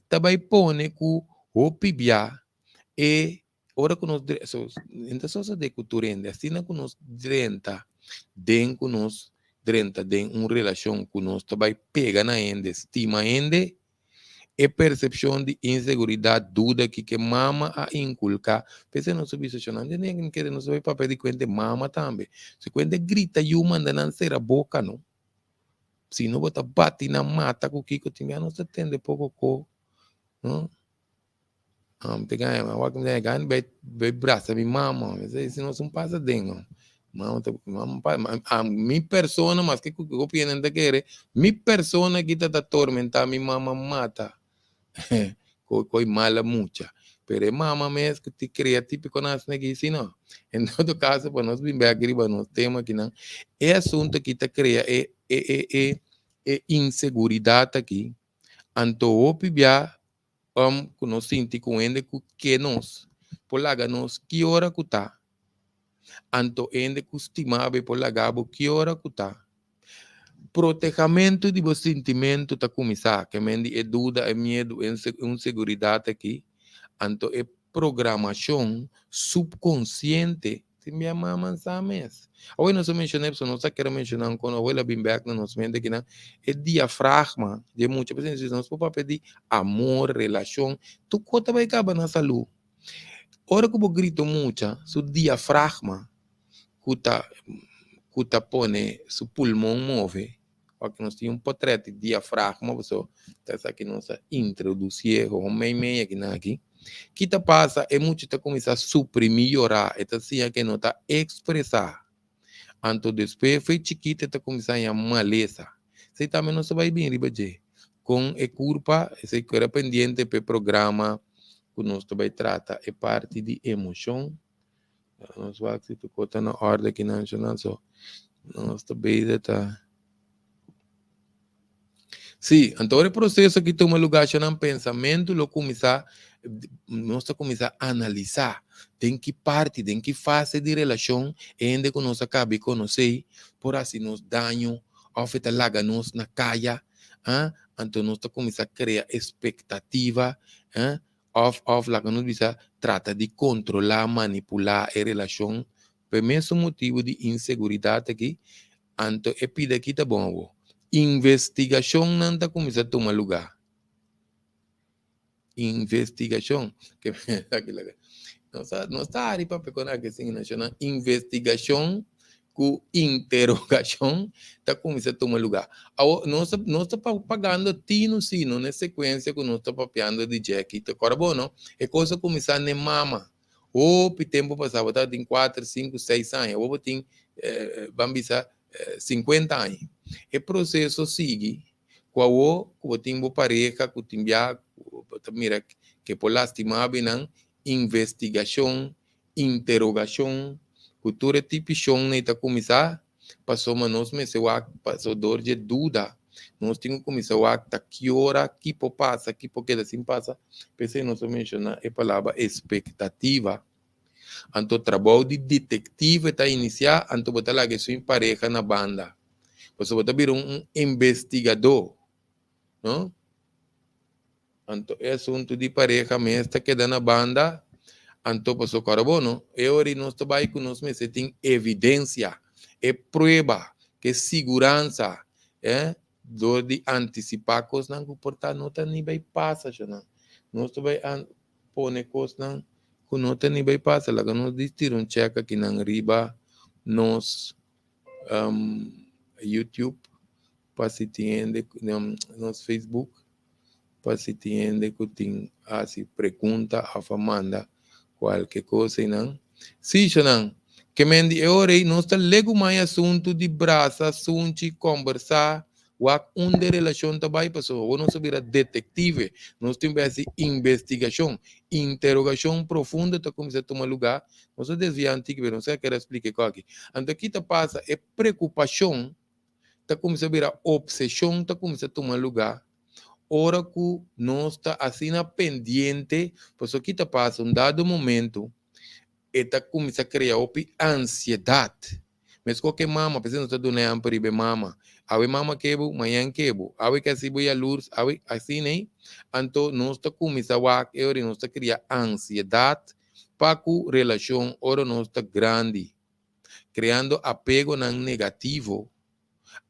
ta bai pone ku hopi bia e ora ku nos so no ta sosode ku tur hende, asina ku nos drenta den ku nos drenta den un relashon ku nos ta bai pega na hende, stima hende, E persepshon di inseguridat, duda ki ke mama a inkulká. P'esei nos a bisa shon, antes di nan kere nos a bai papia di kuente mama tambe. Si kuente grita yu manda nan sera boka no. Si no bo ta bati nan mata ku kiko tin bia nos ta tende poko ko no. Te gana mi wak mi gana bai bai brasa mi mama mi si nos un pasa den no mama ta mama pa a mi persona maske ku hopi hende ta kere mi persona kita ta tormenta mi mama mata koi mala mucha. Pero e mama mes ku ti krea típiko nan asina aki si no. En todo kaso pa nos bin bek riba nos tema akinan, e asuntu aki ta krea e e e e e inseguridat aki. Anto hopi bia um ku nos sinti ku hende ku ke nos por laga nos ki ora ku ta. Anto hende ku stima bo e por laga bo ki ora ku ta. Protehamentu di bo sintimentu ta kuminsá, ke men di e duda, e miedu, e inseguridat aki, anto e programashon supkonsiente tin bia mama sa mes. Awe nos a menshoná pasobra nos ta kere menshoná ankon awe el a bin bèk na nos mente kinan e diafragma di e mucha pasobra si nos por papia di amor, relashon, tur kos ta bai kaba na salú. Ora ku bo grita un mucha su diafragma ku ta ku ta pone su pulmon move, wak nos tin un potret di diafragma paso ta esaki nos a introdusié hohon mei mei akinan aki. Ki ta pasa? E mucha ta kuminsá suprimí yorá, e ta siña ke no ta ekspresá. Anto despues fo'i chikito e ta kuminsá haña malesa. Esei tambe nos ta bai bin riba dje kon e kurpa, esei ku era pendiente pa e programa ku nos ta bai trata e parti di emoshon. Nos wak si tur kos ta na orde aki nan shonal so nos ta bezig ta. Sí, anto ora e proseso aki tuma lugá shonal pensamentu lo kuminsá nos ta kuminsá analisá den ki parti den ki fase di relashon e hende ku nos a kaba di konosé por hasi nos daño òf e ta laga nos na kaya, ah, anto nos ta kuminsá krea espektativa, ah. Òf òf laga nos bisa trata di kontrolá, manipulá e relashon pa e mesun motibu di inseguridat aki, anto e pida aki ta bon awor. Investigashonnan ta kuminsá tuma lugá. Investigashon. Nos ta nos ta hari papia kon aki sin nashonal. Investigashon ku interogashon ta kuminsá tuma lugá. Awor, nos ta nos ta pagando tinu si no na e sekuensia ku nos ta papiando di Jacky. Ta kòrda bo no? E kos a kuminsá n'e mama. Hopi tempu pasá, bo tabatin kuater, sinku, seis aña. Awor bo tin, ban bisa, sinkuenta aña. E proseso sigui ku awor ku bo tin bo pareha ku tin bia ku bo ta mira ke por lastimá bo einan, investigashon interogashon ku tur e tipishon nei ta kuminsá pasobra nos mester wak pasobra dor dje duda nos tin ku kuminsá wak ta ki ora ki por pasa ki por keda sin pasa p'esei nos a menshoná e palabra espektativa anto trabou di detektive ta inisiá anto bo ta laga esun pareha na banda pasobra bo ta bira un investigadó no. Anto e asuntu di pareha mes ta keda na banda, anto paso kòrda bo no, e ora ei nos ta bai ku nos mester tin evidensia, e prueba, ke siguransa, eh, dor di antisipá kosnan ku por ta no ta ni bai pasa shonnan. Nos ta bai an pone kosnan ku no ta ni bai pasa, laga nos di tira un chèk akinan riba nos YouTube pa si tin hende nos Facebook. Pa si tin hende ku tin hasi pregunta òf a manda kualke kos einan. Sí, shonan, ke men di e ora ei nos ta legumai asuntu di brasa, sunchi, kòmbersá, wak unda e relashon ta bai pasobra awor nos a bira detektive, nos tin bai hasi investigashon, interogashon profundo ta kuminsá tuma lugá. Nos a desviá un tiki pero nos a kere a splika e kos aki. Anto ki ta pasa? E preokupashon ta kuminsá bira opseshon ta kuminsá tuma lugá ora ku nos ta asina pendiente, pasobra ki ta pasa un dado momento e ta kuminsá krea hopi ansiedat. Meskos ku e mama, p'esei nos ta duna ehèmpel riba e mama, awe mama ke bo, mañan ke bo, awe ke hasi bo yalurs, awe asina ei, anto nos ta kuminsá wak e ora nos ta kria ansiedat pa ku relashon ora nos ta grandi. Kreando apegonan negativo,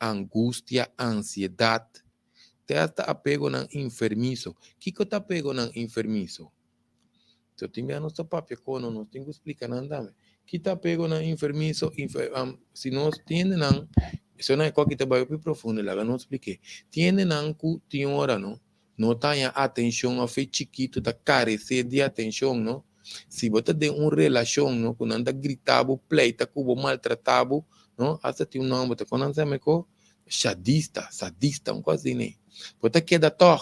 angustia, ansiedat, te hasta apegonan enfermiso. Kiko ta apegonan enfermiso? So tin bia nos ta papia kono, nos tin ku splika nan tambe. Ki ta apegonan enfermiso? Si nos tin hendenan, esei e koki ta bai hopi profundo, laga nos splik'é. Tin hendenan ku tin ora no, no ta haña atenshon òf e chikitu ta karesé di atenshon no. Si bo ta den un relashon no ku nan ta grita bo, pleita ku bo, maltratá bo no, asta tin un nòmber ta kon nan sa mekó? Shadista, sadista, un kos asina ei. Bo ta keda tòg.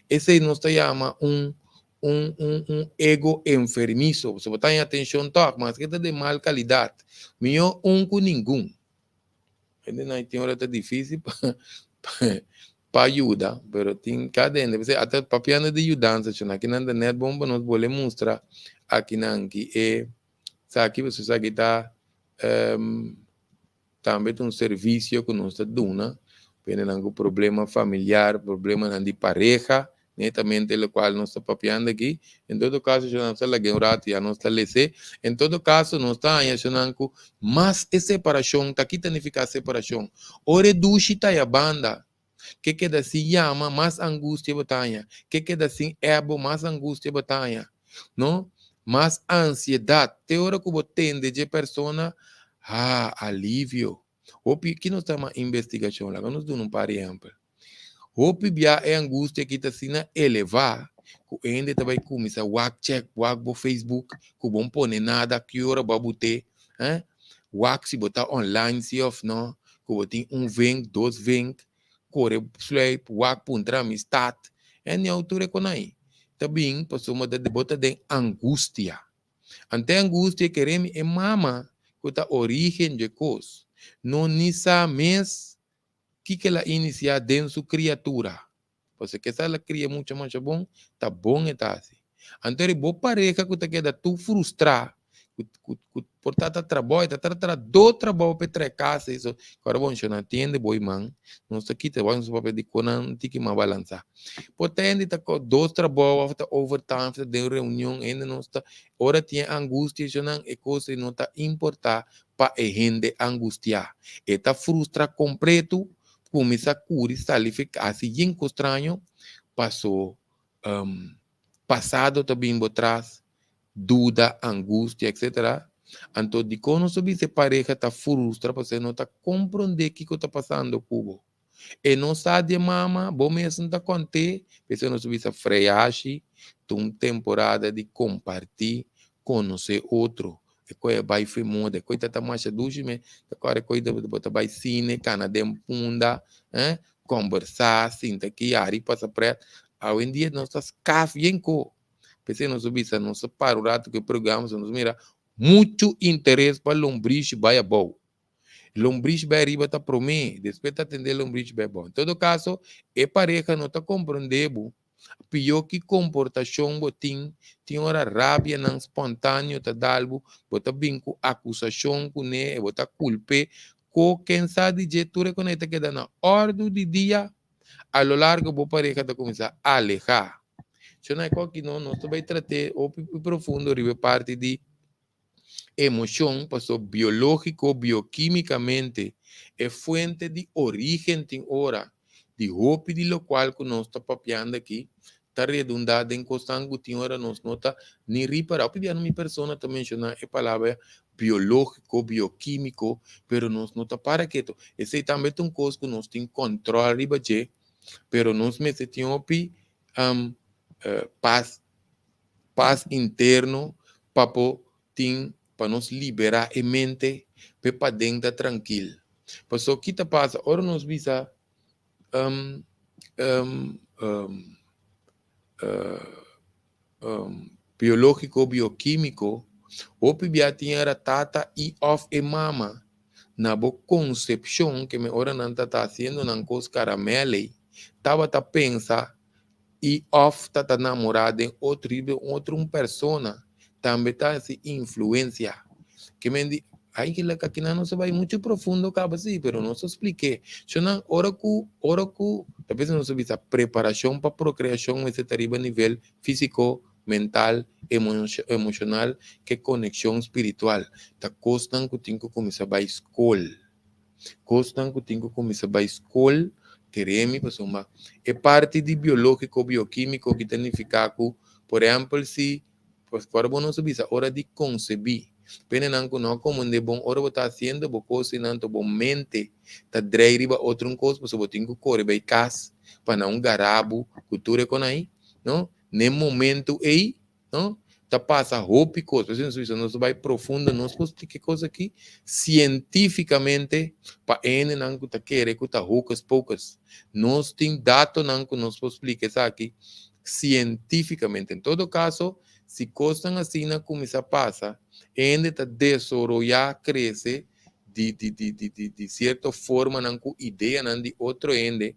Esei nos ta yama un. Un un un ego enfermiso. Bo ta haña atenshon tòg, maske ta den mal kalidat. Mihó un ku ningun. Hendenan tin ora ta difísil pa pa yuda, pero tin kada hende. P'esei ata papiando di yudansa shon, akinan ta nèt bon pa nos bolbe mustra akinan ki e esaki, pasobra esaki ta Tambe ta un servisio ku nos ta duna pa hendenan ku problema familiar, problemanan di pareha, netamente lokual nos ta papiando aki. En todo kaso, shon nos ta lag'é un ratu ya nos ta les'é. En todo kaso, nos ta haña shonnan ku mas e separashon ta, ki ta nifiká separashon? Ora e dushi ta ya banda, ke keda sin yama, mas angustia bo ta haña. Ke keda sin ebo, mas angustia bo ta haña. No? Mas ansiedat. Te ora ku bo tende dje persona, ha, alivio. Hopi, ki nos ta yama investigashon? Laga nos duna un par di ehèmpel. Hopi bia e angustia aki ta asina elevá ku e hende ta bai kuminsá wak chèk, wak bo Facebook, ku bo no pone nada, ki ora bo a but'é, eh? Wak si bo ta online si of no, ku bo tin un vink, dos vink, kore sluip, wak puntra amistad. Anyhow, tur e konai ta bin pasobra bo ta den angustia. Ante angustia kere mi e mama ku ta origen dje kos, no ni sa mes kiko el a inisiá den su kriatura. Pasobra ke sa el a kria mucha masha bon, ta bon e ta hasi. Anto eri bo pareha ku ta keda tur frustrá, ku ku ku por ta ta trabou, e ta tra tra do trabou pa e trae kas eso. Ku ora bo no atiende bo iman, nos ta kita bo nos papia di kon nan tin ki mas balansá. Por ta hende ta dos trabou òf ta overtime òf ta den reunion, hende nos ta ora tin e angustia eshonan e kos ei no ta importá pa e hende angustiá. E ta frustra kompletu, kuminsá kuri sali fi hasi yen kos straño paso pasado ta bin bo tras, duda, angustia, etcetera. Anto dikon nos ta bisa e pareha ta frustra pasobra e no ta komprondé kiko ta pasando ku bo. E no sa di e mama, bo mes no ta kont'é, p'esei nos ta bisa freashi ta un temporada di kompartí, konosé otro. E koi a bai fui moda, e koi ta ta masha dushi me, ta kòrda e koi bo ta bai sine, kana den punda, eh, kombersá, sinta aki, hari pasa prèt. Awendia nos ta skaf yen ko. P'esei nos a bisa, nos a para un ratu ku e programa, nos mira muchu interes pa lombrishi bai abou. Lombrishi bai ariba ta promé, despues ta atendé lombrishi bai abou. En todo kaso, e pareha no ta komprondé bo. Pió ki komportashon bo tin, tin ora rabianan spontáneo ta dal bo, bo ta bin ku akusashon kuné, bo ta kulp'é. Ko ken sa di dje tur e konei ta keda na òrdu di dia, a lo largo bo pareha ta kuminsá alehá. Shonai koki no, nos ta bai trat'é hopi profundo riba e parti di emoshon, pasobra biológiko, biokímikamente, e fuente di orígen tin ora di hopi di lokual ku nos ta papiando aki ta redundá den kosnan ku tin ora nos no ta ni ripará. Hopi bia mi persona ta menshoná e palabra biológiko, biokímiko, pero nos no ta para ketu. Esei tambe ta un kos ku nos tin kòntròl riba dje, pero nos mester tin hopi pas, pas interno pa por tin pa nos liberá e mente p'e paden ta trankil. Pasobra ki ta pasa ora nos bisa biológiko, biokímiko, hopi bia tin era tata i òf e mama na bo konsepshon ke me ora nan ta ta hasiendo nan kos karamèl ei tabata pensa i òf ta ta namorá den otro riba un otro un persona tambe ta hasi influensia. Ke men di, ai kila kakinan nos a bai muchu profundo kaba si, pero nos a splik'é. Shonnan ora ku ora ku ta bisa nos a bisa preparashon pa prokreashon mester ta riba nivel físiko, mental, emoshonal ke konekshon spiritual. Ta kosnan ku tin ku kuminsá bai skol. Kosnan ku tin ku kuminsá bai skol, kere mi pasobra e parti di biológiko, biokímiko ki ta nifiká ku, por ehèmpel, si ora bo nos a bisa ora di konsebí, penenan ku no a komprendé bon ora bo ta hasiendo bo kos einan to bo mente ta drei riba otro un kos pasobra bo tin ku kore bai kas pa nan un gara bo ku tur e konai, no? Na e momentu ei No? Ta pasa hopi kos. Por eso nos bisa nos ta bai profundo, nos por splika e kos aki sientífikamente pa e hendenan ku ta kere ku ta hocus pocus. Nos tin datonan ku nos por splika esaki. Sientífikamente. En todo kaso, si kosnan asina kuminsá pasa, hende ta desaroyá, krese di sierto formanan ku ideanan di otro hende.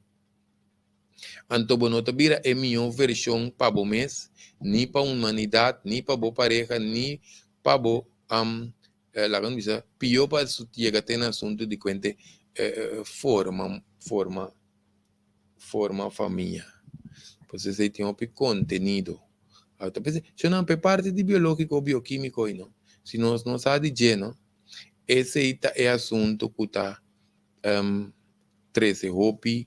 Anto bo no ta bira e mihó vershon pa bo mes, ni pa humanidat, ni pa bo pareha, ni pa bo, laga nos bisa, pió pa yega te na asuntu di kuente forma, forma, forma famia. Pues esei tin hopi kontenido. Ta pensa, shonnan pa e parti di biológiko, biokímiko ei no, si nos no sa di dje no, esei ta e asuntu ku ta trese hopi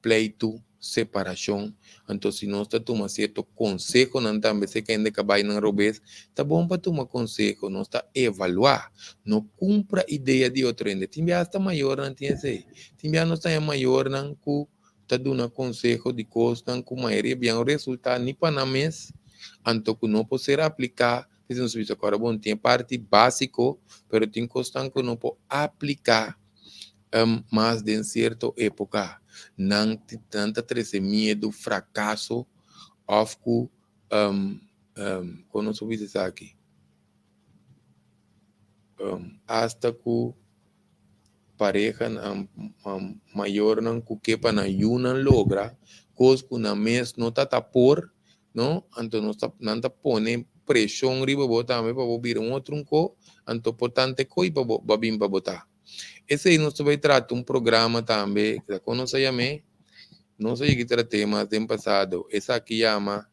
pleitu, separashon. Anto si nos ta tuma sierto konsehonan tambe si e hende ka bai nan robes, ta bon pa tuma konseho, nos ta evaluá, no kumpra idea di otro hende. Tin bia asta mayornan tin esei. Tin bia nos ta haña mayornan ku ta duna konseho di kosnan ku mayoria bia no resultá ni pa nan mes, anto ku no por ser apliká. P'esei nos bisa ku ora bon tin e parti básiko, pero tin kosnan ku no por apliká mas den sierto époka. Nan nan ta trese miedu, frakaso òf ku kon nos por bisa esaki? Asta ku parehanan, mayornan ku ke pa nan yunan logra kos ku nan mes no ta ta por, no? Anto nos ta, nan ta pone preshon riba bo tambe pa bo bira un otro un ko, anto por tante koi pa bo, ba bin pa bo ta. Esei nos ta bai trata un programa tambe, ta kon nos a yam'é? Nos a yega trat'é mas den pasado. Esaki yama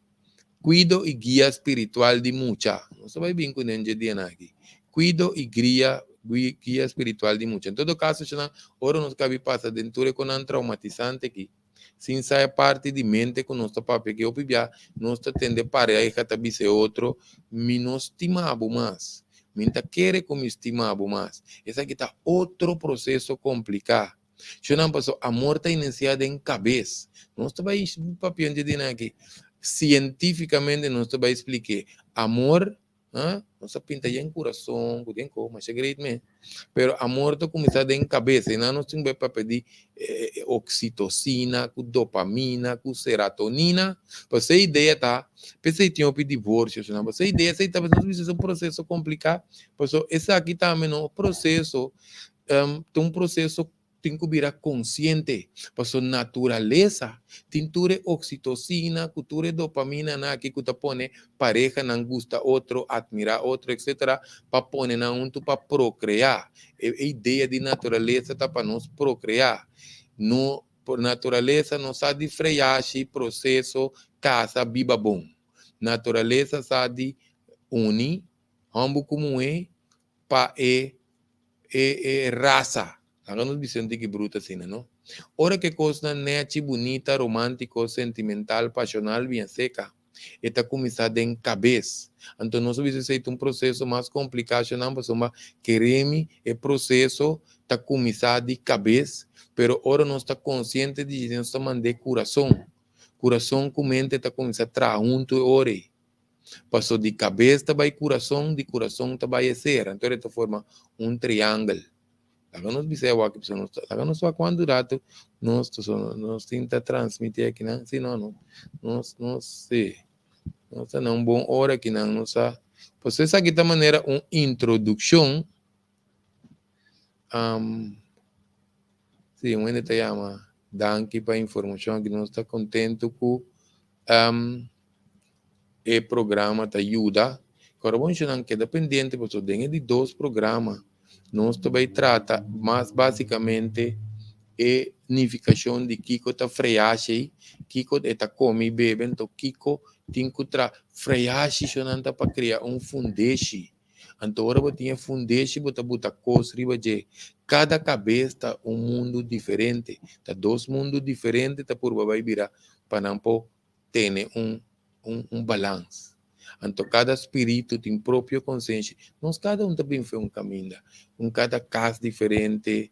Kuido i Guia Spiritual di Mucha. Nos ta bai bin kuné dje dianan aki. Kuido i Guia, Guia Spiritual di Mucha. En todo kaso, shonnan, ora nos kabi pasa den tur e konan traumatisante aki, Sin sa e parti di mente ku nos ta papia ki hopi bia nos ta tende pareha ta bisa e otro, Mi no stima bo mas. Mi n'ta kere ku mi stima bo mas. Esaki ta otro proseso kompliká. Shonnan paso amor ta inisiá den kabes. Nos ta bai papia un dje di aki. Sientífikamente nos ta bai splik'é. Amor Ha? Nos a pinta yen kurason ku den ko, masha great me. Pero amor ta kuminsá den kabesa. I nan nos tin bai papia di oksitosina, ku dopamina, ku seratonina. Pasobra e idea ta, p'esei tin hopi divorsio esnan. Pasobra e idea esei ta, nos bisa es un proseso kompliká. Pasobra esaki tambe no proseso, ta un proseso tin ku bira konsiente, pasobra naturalesa tin tur e oksitosina ku tur e dopaminanan aki ku ta pone parehanan gusta otro, atmirá otro, etsetera, pa pone nan huntu pa prokreá. E idea di naturalesa ta pa nos prokreá. No, por naturalesa no sa di freyashi, proseso, kasa, biba bon. Naturalesa sa di uni hòmber ku muhé pa e e e rasa. Laga nos bisa un tiki bruto asina, no? Ora ku e kosnan nechi, bunita, romántiko, sentimental, pashonal bien seka, e ta kuminsá den kabes. Anto nos a bisa esei ta un proseso mas kompliká shonnan pasobra keremi e proseso ta kuminsá di kabes, pero ora nos ta konsiente di dje nos ta mand'é kurason. Kurason ku mente ta kuminsá traha huntu e ora ei. Paso di kabes ta bai kurason, di kurason ta bai e ser. Anto e ta forma un triangel. Laga nos bisa e awor aki pasobra nos ta, laga nos wak kuantu ratu nos ta so nos tin ta transmití akinan. Si no, no, nos, nos si, nos ta na un bon ora akinan. Nos a, pasobra esaki ta manera un introdukshon. Si, un hende ta yama, danki pa informashon aki. Nos ta kontentu ku E programa ta yuda. Kòrda bon nan keda pendiente pasobra den e di dos programa nos ta bai trata mas básikamente e nifikashon di kiko ta freashi, kiko e ta kome i bebe, anto kiko tin ku tra. Freashi shonnan ta pa krea un fundeshi. Anto ora bo tin e fundeshi bo ta buta kos riba dje. Kada kabes ta un mundu diferente. Ta dos mundu diferente ta purba bai bira pa nan por tene un un un balans. Anto kada spiritu tin propio konsenshi. Nos kada un ta bin fe un kaminda. Un kada kas diferente,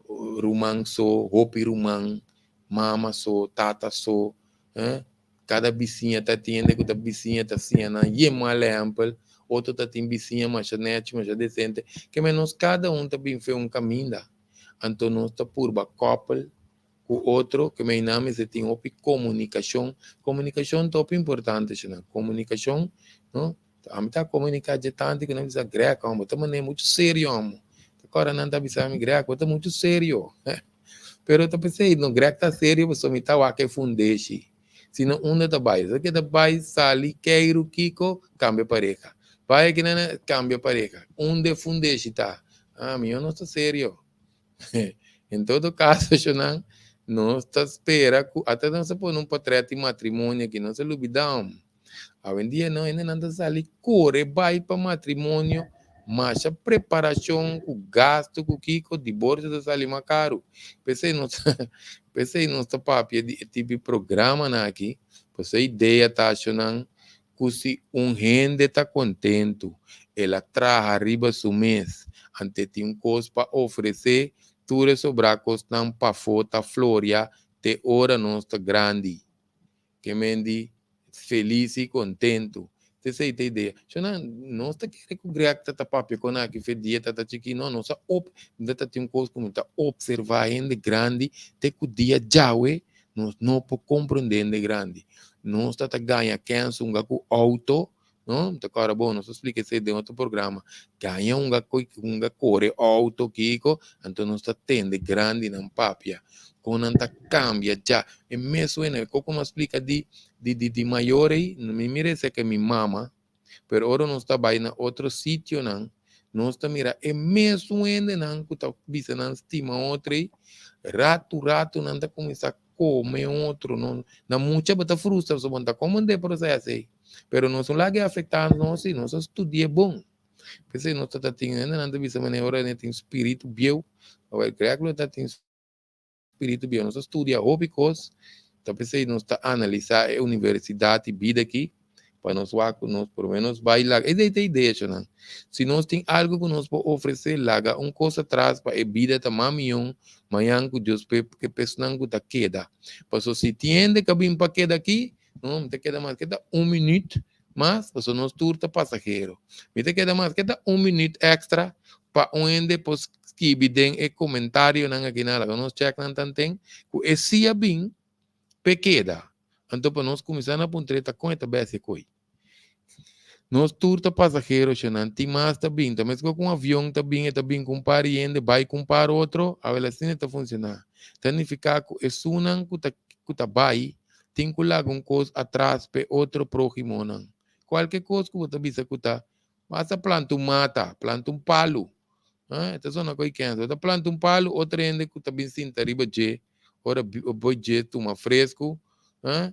ruman so, hopi ruman, mama so, tata so, eh. Kada bisiña ta tin hende ku ta bisiña ta siña nan yen mal ehèmpel, otro ta tin bisiña masha nèchi, masha desente. Ke men nos kada un ta bin fe un kaminda. Anto nos ta purba kòpel. ku otro, ke meinan mester tin hopi komunikashon. Komunikashon ta hopi importante shina. Komunikashon, no? Ami ta komuniká dje tantu ku nan bisa Greg, bo ta manera muchu serio amo. Ta kòrda nan ta bisa mi, Greg, bo ta muchu serio. Pero ta p'esei, no, Greg ta serio pasobra mi ta wak e fundeshi. Sino unda ta bai? Esaki ta bai sali keiru kiko, kambia pareha. Bai aki nan, kambia pareha. Unda e fundeshi ta? Ah, mihó nos ta serio. En todo kaso, shonnan, nos ta spera ku ata nos a pone un potrèt di matrimonio aki, nos a lubidá. Awendia no, hendenan ta sali kore bai pa matrimonio, masha preparashon ku gastu ku kiko, diborsio ta sali mas karu. P'esei nos p'esei nos ta papia di e tipo di programanan aki, pasobra e idea ta shonnan ku si un hende ta kontentu, el a traha riba su mes, ante tin un kos pa ofresé, tur e sobrá kosnan pafó ta floria te ora nos ta grandi. Ke men di felis i kontentu. Ta esei ta idea. Shona, nos ta kere ku Greg ta ta papia kon aki fe dia ta ta chikí. No, nos a op, mi ta tin un kos ku mi ta opservá hende grandi te ku dia djawe nos no por komprondé hende grandi. Nos ta ta gaña kèns hunga ku outo, no? Mi ta kòrda bon, nos a splika esei den otro programa. Gaña hunga hunga kore outo kiko, anto nos ta tende grandinan papia kon nan ta kambia dja. E mes wena, e koko mi a splika di di di di mayor ei, mi mira esei ke mi mama, pero ora nos ta bai na otro sitionan, nos ta mira e mesun hendenan ku ta bisa nan stima otro ei, ratu ratu nan ta kuminsá kome otro, no, na mucha bo ta frustra pasobra bo no ta komprendé proseso ei, pero nos no laga e afektá nos si nos a studi'é bon. P'esei nos ta ta tin hendenan ta bisa manera ora tin spiritu bieu, awor Greg lo ta tin spiritu bieu, nos a studia hopi kos, ta p'esei nos ta analisá e universidat di bida aki pa nos wak ku nos por lo menos bai laga, esei ta e idea shonnan, si nos tin algu ku nos por ofresé laga un kos atras pa e bida ta mas mion mañan ku Dios p'e ke pesnan ku ta keda, pasobra si tin hende ku a bin pa keda aki, no mi ta keda mas ke ta un minüt mas, pasobra nos tur ta pasahero, mi ta keda mas ke ta un minüt èkstra pa un hende por skibi den e komentarionan aki nan, laga nos chèk nan tanten ku e si a bin p'e keda. Anto pa nos kuminsá na puntr'é ta kon e ta bèstia koi. Nos tur ta pasahero shonnan, tin mas ta bin, ta meskos ku un avion ta bin, e ta bin ku un par di hende, bai ku un par otro, awel asina e ta funshoná. Ta nifiká ku esunnan ku ta ku ta bai tin ku laga un kos atras p'e otro próhimonan. Kualke kos ku bo ta bisa ku ta basta planta un mata, planta un palu, e ta sona koi kèns, bo ta planta un palu, otro hende ku ta bin sinta riba dje Ora bo dje tuma fresku, eh,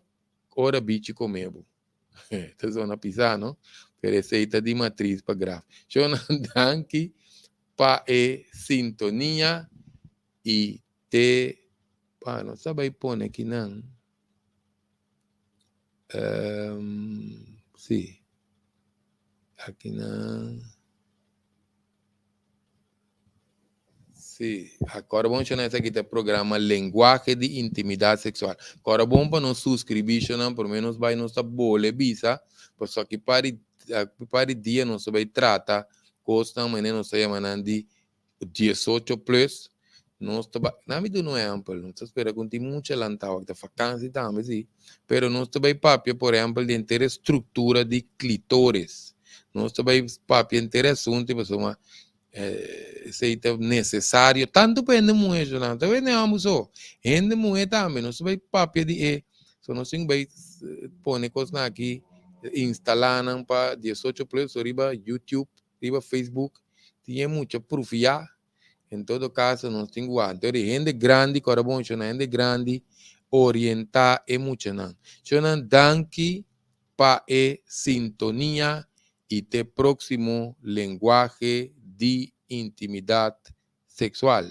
ora bichi come bo. Ta zona pisa, no? Pero esei ta di matris pa graf. Shona, danki pa e sintonia i te pa no sa bai pone kinan. Um, si. Akinan. Sí, akòrda bon shonnan esaki ta e programa Lenguaje di Intimidat Seksual. Kòrda bon pa nos suskribí shonnan, promé nos bai nos ta bole bisa, pasobra aki par di aki par di dia nos ta bai trata kosnan manera nos ta yama nan di diesocho plus. Nos ta bai, nan mi duna un ehèmpel, nos ta spera ku tin mucha lantau aki, ta fakansi tambe si, pero nos ta bai papia por ehèmpel di henter e struktura di klitoris. Nos ta bai papia henter e asuntu pasobra Esei ta nesesario tantu pa hende muhé shonnan, ta hende hòmber so, hende muhé tambe, nos ta bai papia di e, so nos tin ku bai pone kosnan aki, instalá nan pa diesocho plus so riba YouTube, riba Facebook, tin e mucha prufiá, en todo kaso nos tin ku wak, entonces hende grandi ku ora bon shonnan, hende grandi orientá e muchanan, shonnan danki pa e sintonia i te próksimo Lenguaje di Intimidat Seksual.